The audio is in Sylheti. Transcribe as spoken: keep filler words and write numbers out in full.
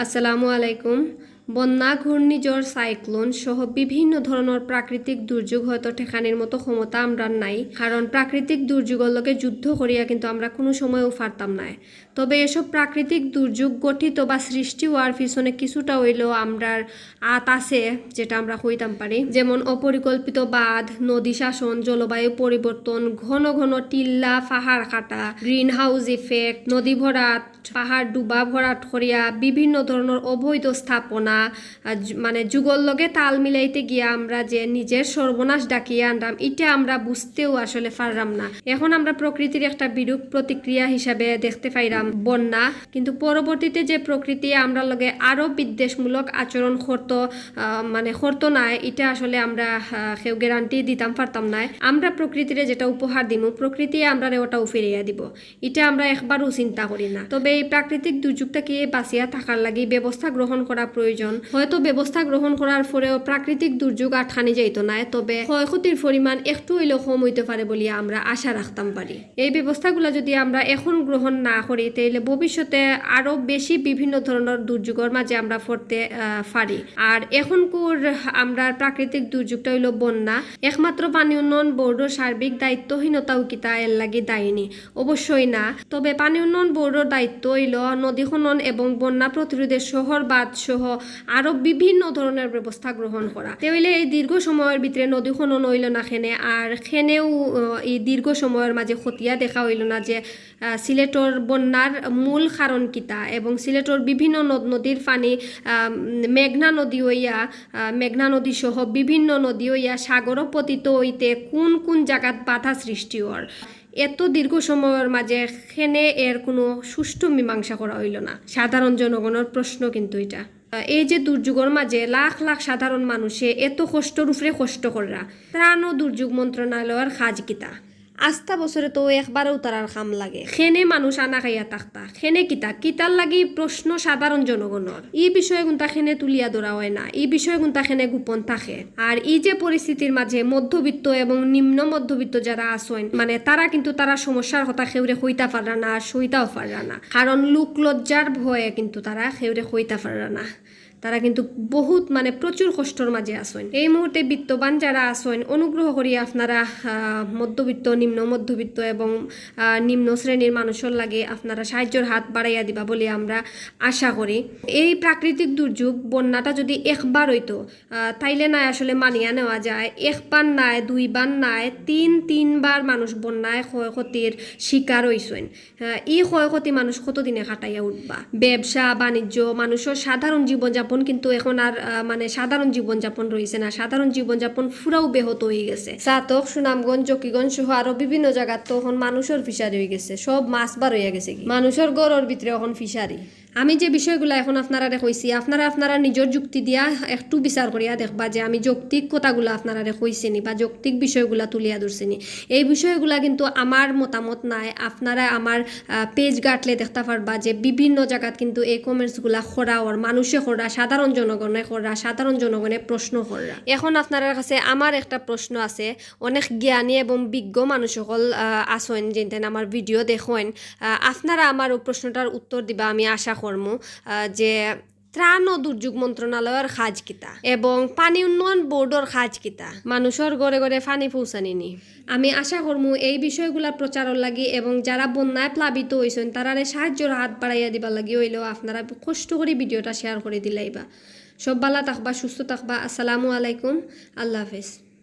আসসালামু আলাইকুম। বন্যা, ঘূর্ণিঝড়, সাইক্লোন সহ বিভিন্ন ধরনর প্রাকৃতিক দুর্যোগ হয়তো ঠেকানির মতো ক্ষমতা আমরার নাই, কারণ প্রাকৃতিক দুর্যোগর লগে যুদ্ধ করিয়া কিন্তু আমরা কুনু সময়ও পারতাম নায়। তবে এসব প্রাকৃতিক দুর্যোগ গঠিত বা সৃষ্টি হওয়ার পিছনে কিছুটা অইলেও আমরার আত আছে, যেটা আমরা কইতাম পারি। যেমন অপরিকল্পিত বাঁধ, নদী শাসন, জলবায়ু পরিবর্তন, ঘন ঘন টিল্লা পাহাড় কাটা, গ্রিন হাউস ইফেক্ট, নদী ভরাট, পাহাড় ডুবা ভরাট করিয়া বিভিন্ন ধরনর অবৈধ স্থাপনা, আহ, যু-, মানে যুগর লগে তাল মিলাইতে গিয়া আমরা যে নিজের সর্বনাশ ডাকিয়া আনরাম, ইটা আমরা বুঝতেও আসলে পাররাম না। এখন আমরা প্রকৃতির একটা বিরূপ প্রতিক্রিয়া হিসাবে দেখতে পাইরাম বন্যা, কিন্তু পরবর্তীতে যে প্রকৃতি আমরার লগে আরো বিদ্বেষমূলক আচরণ করতো, আহ, মানে করতো না, ইটা আসলে আমরা, আহ, কেউ গ্যারান্টি দিতাম পারতাম না। আমরা প্রকৃতিরে যেটা উপহার দিমু, প্রকৃতি আমরারে ওটাও ফিরাইয়া দিব। ইটা আমরা একবারও চিন্তা করি না। তবে এই প্রাকৃতিক দুর্যোগ থাকি বাঁচিয়া থাকার লাগি ব্যবস্থা গ্রহণ করা প্রয়োজন। হয়তো ব্যবস্থা গ্রহণ করার পরেও প্রাকৃতিক দুর্যোগ আটকানি যাইতো নায়, তবে ক্ষয়ক্ষতির পরিমাণ একটু অইলেও কম অইতে পারে বলিয়া আমরা আশা রাখতাম পারি। এই ব্যবস্থাগুলা যদি আমরা এখন গ্রহণ না করি, তাইলে ভবিষ্যতে আরো বেশি বিভিন্ন ধরনর দুর্যোগর মাঝে আমরা পড়তে, আহ, পারি। আর এখনকুর আমরার প্রাকৃতিক দুর্যোগটা অইলো বন্যা। একমাত্র পানি উন্নয়ন বোর্ডর সার্বিক দায়িত্বহীনতাও কিতা এর লাগি দায়ী নি? অবশ্যই না। তবে পানি উন্নয়ন বোর্ডর দায়িত্ব অইলো নদী খনন এবং বন্যা প্রতিরোধে শহর বাঁধ সহ আরো বিভিন্ন ধরনর ব্যবস্থা গ্রহণ করা। তে অইলে এই দীর্ঘ সময়র ভিতরে নদী খনন অইলো না কেনে, আর কেনেও, আহ, এই দীর্ঘ সময়র মাঝে খতিয়া দেখা অইলো না যে, আহ, সিলেটর বন্যার মূল কারণ কিতা এবং সিলেটর বিভিন্ন নদ নদীর পানি, আহ, মেঘনা নদী অইয়া, আহ, মেঘনা নদী সহ বিভিন্ন নদী অইয়া সাগরো পতিত অইতে কুন কুন জাগাত বাধা সৃষ্টি অর। এত দীর্ঘ সময়র মাঝে কেনে এর কুনু সুষ্ঠু মীমাংসা করা অইলো না। সাধারণ জনগণর প্রশ্ন কিন্তু ইটা। আহ, এই যে দুর্যোগর মাঝে লাখ লাখ সাধারণ মানুষে এত কষ্টর উপরে কষ্ট কররা, ত্রাণ ও দুর্যোগ মন্ত্রণালয়র কাজ কিতা? আস্তা বছরে তো একবারও তারার কাম লাগে। কেনে মানুষ আনা খাইয়া থাকতা, কেনে কিতা, কিতার লাগি প্রশ্ন সাধারণ জনগণর। ই বিষয়গুনতা কেনে তুলিয়া ধরা অয় না, ই বিষয়গুনতা কেনে গোপন থাকে। আর ই যে পরিস্থিতির মাঝে মধ্যবিত্ত এবং নিম্ন মধ্যবিত্ত যারা আছইন, মানে, তারা কিন্তু তারা সমস্যার কথা কেউরে কইতা পাররা না, আর সইতাও পাররা না, কারণ লোক লজ্জার ভয়ে কিন্তু তারা কেউরে কইতা পাররা না। তারা কিন্তু বহুত, মানে, প্রচুর কষ্টর মাঝে আছইন। এই মুহূর্তে বিত্তবান যারা আছইন, অনুগ্রহ করি আপনারা, আহ, মধ্যবিত্ত, নিম্ন মধ্যবিত্ত এবং, আহ, নিম্ন শ্রেণীর মানুষর লাগি আপনারা সাহায্যর হাত বাড়াইয়া দিবা বলে আমরা আশা করি। এই প্রাকৃতিক দুর্যোগ বন্যাটা যদি একবার অইতো, আহ, তাইলে নায় আসলে মানিয়া নেওয়া যায়। একবার নায়, দুইবার নায়, তিন, তিনবার মানুষ বন্যায় ক্ষয়ক্ষতির শিকার অইছইন। আহ, ই ক্ষয়ক্ষতি মানুষ কতদিনে কাটাইয়া উঠবা? ব্যবসা, বাণিজ্য, মানুষর সাধারণ জীবনযাপন কিন্তু এখন আর, আহ, মানে, সাধারণ জীবনযাপন রইছে না। সাধারণ জীবনযাপন পুরাও ব্যাহত অইগেছে। ছাতক, সুনামগঞ্জ, জকিগঞ্জ সহ আরো বিভিন্ন জাগাত তো এখন মানুষর ফিশারি অইগেছে, সব মাছ বার অইয়া গেছেগি। মানুষর ঘরর ভিতরে এখন ফিশারি। আমি যে বিষয়গুলা এখন আপনারারে কইছি, আপনারা আপনারা নিজর যুক্তি দিয়া একটু বিচার করিয়া দেখবা যে আমি যৌক্তিক কথাগুলা আপনারারে কইছি নি বা যৌক্তিক বিষয়গুলা তুলিয়া ধরছি নি। এই বিষয়গুলা কিন্তু আমার মতামত নায়। আপনারা আমার, আহ, পেজ ঘাটলে দেখতা পারবা যে বিভিন্ন জাগাত কিন্তু এই কমেন্টসগুলা করা অর, মানুষে কররা, সাধারণ জনগণে কররা, সাধারণ জনগণে প্রশ্ন কররা। এখন আপনারার কাছে আমার একটা প্রশ্ন আছে, অনেক জ্ঞানী এবং বিজ্ঞ মানুষ সকল, আহ, আছইন, যেনতেন আমার ভিডিও দেখইন, আহ, আপনারা আমার অউ প্রশ্নটার উত্তর দিবা আমি আশা করমু, আহ, যে ত্রাণ ও দুর্যোগ মন্ত্রণালয়র কাজ কিতা এবং পানি উন্নয়ন বোর্ডর কাজ কিতা? মানুষর ঘরে ঘরে পানি পৌঁছানি নি? আমি আশা করমু এই বিষয়গুলা প্রচারর লাগি এবং যারা বন্যায় প্লাবিত অইছইন তারারে সাহায্যর হাত বাড়াইয়া দিবার লাগি অইলেও আপনারা কষ্ট করি ভিডিওটা শেয়ার করি দিলাইবা। সব ভালা থাকবা, সুস্থ থাকবা। আসসালামু আলাইকুম, আল্লাহ হাফেজ।